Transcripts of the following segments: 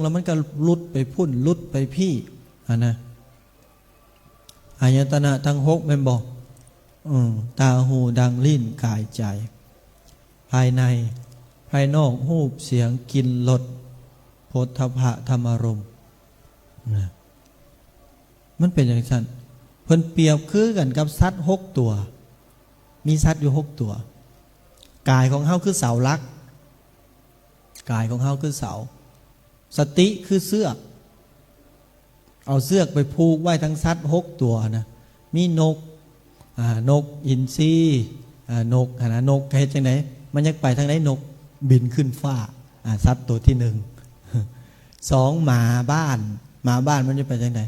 ແລ້ວມັນກໍຫຼຸດໄປພຸ້ນ ຫຼຸດໄປພີ້ຫັ້ນນະ. ອາຍະຕະນະທັງຫົກແມ່ນບໍ່? ເອີ ຕາ ຫູ ດັງ ລີ້ນ ກາຍ ໃຈ. ພາຍໃນ ພາຍນອກ ຮູບ ສຽງ ກິ່ນ ລົດ ໂຜດຖະພະ ທຳມາລົມນະ. ມັນເປັນຈັ່ງຊັ້ນ ເພິ່ນປຽບຄືກັນກັບສັດຫົກຕົວ. ມີສັດຢູ່ຫົກຕົວ. ກາຍຂອງເຮົາຄືເສົາຫຼັກ. ກາຍຂອງເຮົາຄືເສົາ. ສະຕິຄືເຊືອກ. ເອົາເຊືອກໄປຜູກໄວ້ທັງສັດຫົກຕົວນະ. ມີນົກ ອ່າ ນົກອິນຊີ ອ່າ ນົກຫັ້ນນະ. ນົກກໍເຮັດຈັ່ງໃດ? ມັນຢາກໄປທາງໃດ? ນົກບິນຂຶ້ນຟ້າ. ອ່າ ສັດຕົວທີໜຶ່ງ. ສອງ ໝາບ້ານ. ໝາບ້ານມັນຈະໄປຈັ່ງໃດ?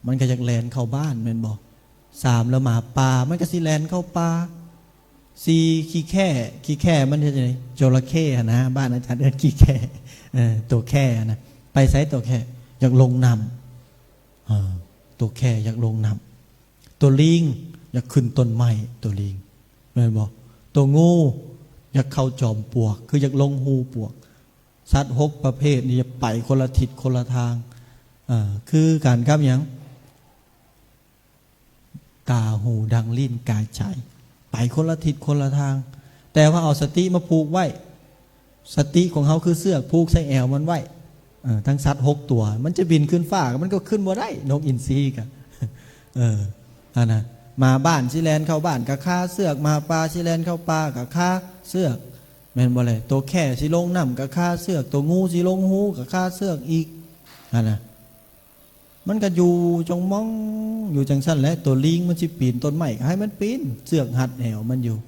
ມັນກໍຢາກແລ່ນເຂົ້າບ້ານແມ່ນບໍ່? ສາມ ແລ້ວໝາປ່າ ມັນກໍຊິແລ່ນເຂົ້າປ່າ. ສີ່ ຂີ້ແຂ້. ຂີ້ແຂ້ມັນເຮັດຈັ່ງໃດ? ຈໍລະເຂ້ຫັ້ນນະ. ບ້ານອາຈານເອີ້ນຂີ້ແຂ້. ເອີ ຕົວແຂ້ຫັ້ນນະ. ໄປໃສຕົວແຂ້? ຢາກລົງນ້ຳ. ເອີ ຕົວແຂ້ຢາກລົງນ້ຳ. ຕົວລີງຢາກຂຶ້ນຕົ້ນໄມ້ ຕົວລີງ ແມ່ນບໍ່? ຕົວງູຢາກເຂົ້າຈອມປວກ ຄືຢາກລົງຮູປວກ. ສັດຫົກປະເພດນີ້ຈະໄປຄົນລະທິດຄົນລະທາງ. ເອີ ຄືກັນກັບຫຍັງ? ຕາ ຫູ ດັງ ລີ້ນ ກາຍ ໃຈ ໄປຄົນລະທິດຄົນລະທາງ. ແຕ່ວ່າເອົາສະຕິມາຜູກໄວ້. ສະຕິຂອງເຮົາຄືເຊືອກຜູກໃສ່ແອວມັນໄວ້. ເອີ ທັງສັດຫົກຕົວ ມັນຈະບິນຂຶ້ນຟ້າ ມັນກໍຂຶ້ນບໍ່ໄດ້. ນົກອິນຊີກະ ເອີ ອັນນະ ໝາບ້ານຊິແລ່ນເຂົ້າບ້ານກະຄາເຊືອກ, ໝາປ່າຊິແລ່ນເຂົ້າປ່າກະຄາເຊືອກ ແມ່ນບໍ່ແລະ? ໂຕແຂ້ຊິລົງນ້ຳກະຄາເຊືອກ, ໂຕງູຊິລົງຮູກະຄາເຊືອກອີກ ຫັ້ນນະ. ມັນກະຢູ່ຈົ່ງມອງຢູ່ຈັ່ງຊັ້ນແຫຼະ. ໂຕລີງມັນຊິປີນຕົ້ນໄມ້ກະໃຫ້ມັນປີນ, ເຊືອກຮັດແອວມັນຢູ່.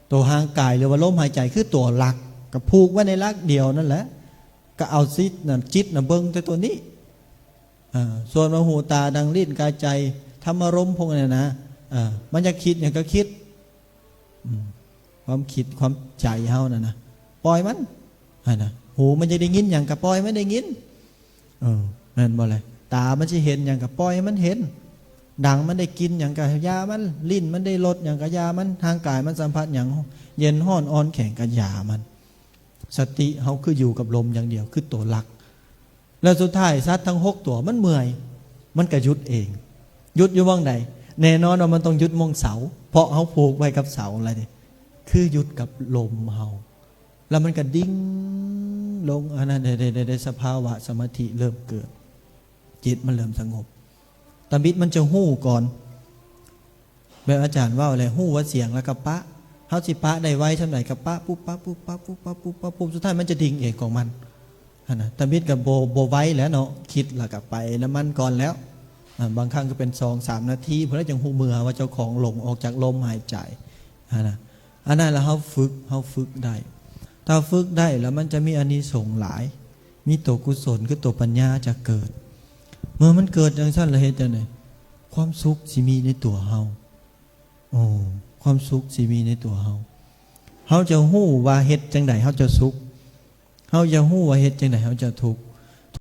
ໂຕຮ່າງກາຍ ຫຼືວ່າລົມຫາຍໃຈ ຄືຕົວຫຼັກ ກະຜູກໄວ້ໃນຫຼັກດຽວນັ້ນແຫຼະ. ກະເອົາຈິດນະ ຈິດນະເບິ່ງແຕ່ຕົວນີ້. ເອີ ສ່ວນວ່າຫູ ຕາ ດັງ ລີ້ນ ກາຍ ໃຈ ທຳມາລົມພວກນັ້ນນະ ເອີ ມັນຢາກຄິດຫຍັງກະຄິດ ອືມ ຄວາມຄິດຄວາມໃຈເຮົານັ້ນນະ ປ່ອຍມັນ ຫັ້ນນະ. ຫູມັນຢາກໄດ້ຍິນຫຍັງກະປ່ອຍມັນໄດ້ຍິນ ເອີ ແມ່ນບໍ່ແລະ? ຕາມັນຊິເຫັນຫຍັງກະປ່ອຍໃຫ້ມັນເຫັນ, ດັງມັນໄດ້ກິ່ນຫຍັງກະຢ່າມັນ, ລີ້ນມັນໄດ້ລົດຫຍັງກະຢ່າມັນ, ຮ່າງກາຍມັນສຳຜັດຫຍັງເຢັນຮ້ອນອ່ອນແຂງກະຢ່າມັນ. ສະຕິເຮົາຄືຢູ່ກັບລົມຢ່າງດຽວ ຄືຕົວຫຼັກ. ແລ້ວສຸດທ້າຍສັດທັງຫົກຕົວມັນເມື່ອຍ ມັນກະຢຸດເອງ. ຢຸດຢູ່ໝ່ອງໃດ? ແນ່ນອນວ່າມັນຕ້ອງຢຸດໝ່ອງເສົາ ເພາະເຮົາຜູກໄວ້ກັບເສົາແລ້ວເດ້ ຄືຢຸດກັບລົມເຮົາ. ແລ້ວມັນກະດິ້ງລົງ ອັນນັ້ນ ໄດ້ ໄດ້ ໄດ້ ໄດ້ສະພາວະສະມາທິເລີ່ມເກີດ, ຈິດມັນເລີ່ມສະຫງົບ. ຕຳອິດມັນຈະຮູ້ກ່ອນ ແບບອາຈານເວົ້າແຫຼະ ຮູ້ວ່າສຽງແລ້ວກະປະ. ເຮົາຊິປະໄດ້ໄວສ່ຳໃດກະປະ ປຸບປັບ ປຸບປັບ ປຸບປັບ ປຸບປັບ ປຸບ. ສຸດທ້າຍມັນຈະດິ້ງເອງຂອງມັນຫັ້ນນະ. ຕຳອິດກະບໍ່ ບໍ່ໄວແຫຼະເນາະ ຄິດແລ້ວກະໄປນຳມັນກ່ອນແລ້ວ. ອາ ບາງຄັ້ງກະເປັນສອງສາມນາທີພຸ້ນແຫຼະ ຈັ່ງຮູ້ເມື່ອວ່າເຈົ້າຂອງຫຼົງອອກຈາກລົມຫາຍໃຈຫັ້ນນະ. ອັນນັ້ນລະເຮົາຝຶກ ເຮົາຝຶກໄດ້. ຖ້າຝຶກໄດ້ລະມັນຈະມີອານິສົງຫຼາຍ, ມີໂຕກຸສົນຄືໂຕປັນຍາຈະເກີດ. ເມື່ອມັນເກີດຈັ່ງຊັ້ນລະເຮັດຈັ່ງໃດ? ຄວາມສຸກຊິມີໃນຕົວເຮົາ. ໂອ້ ຄວາມສຸກຊິມີໃນຕົວເຮົາ. ເຮົາຈະຮູ້ວ່າເຮັດຈັ່ງໃດເຮົາຈະສຸກ, ເຮົາຈະຮູ້ວ່າເຮັດຈັ່ງໃດເຮົາຈະທຸກ.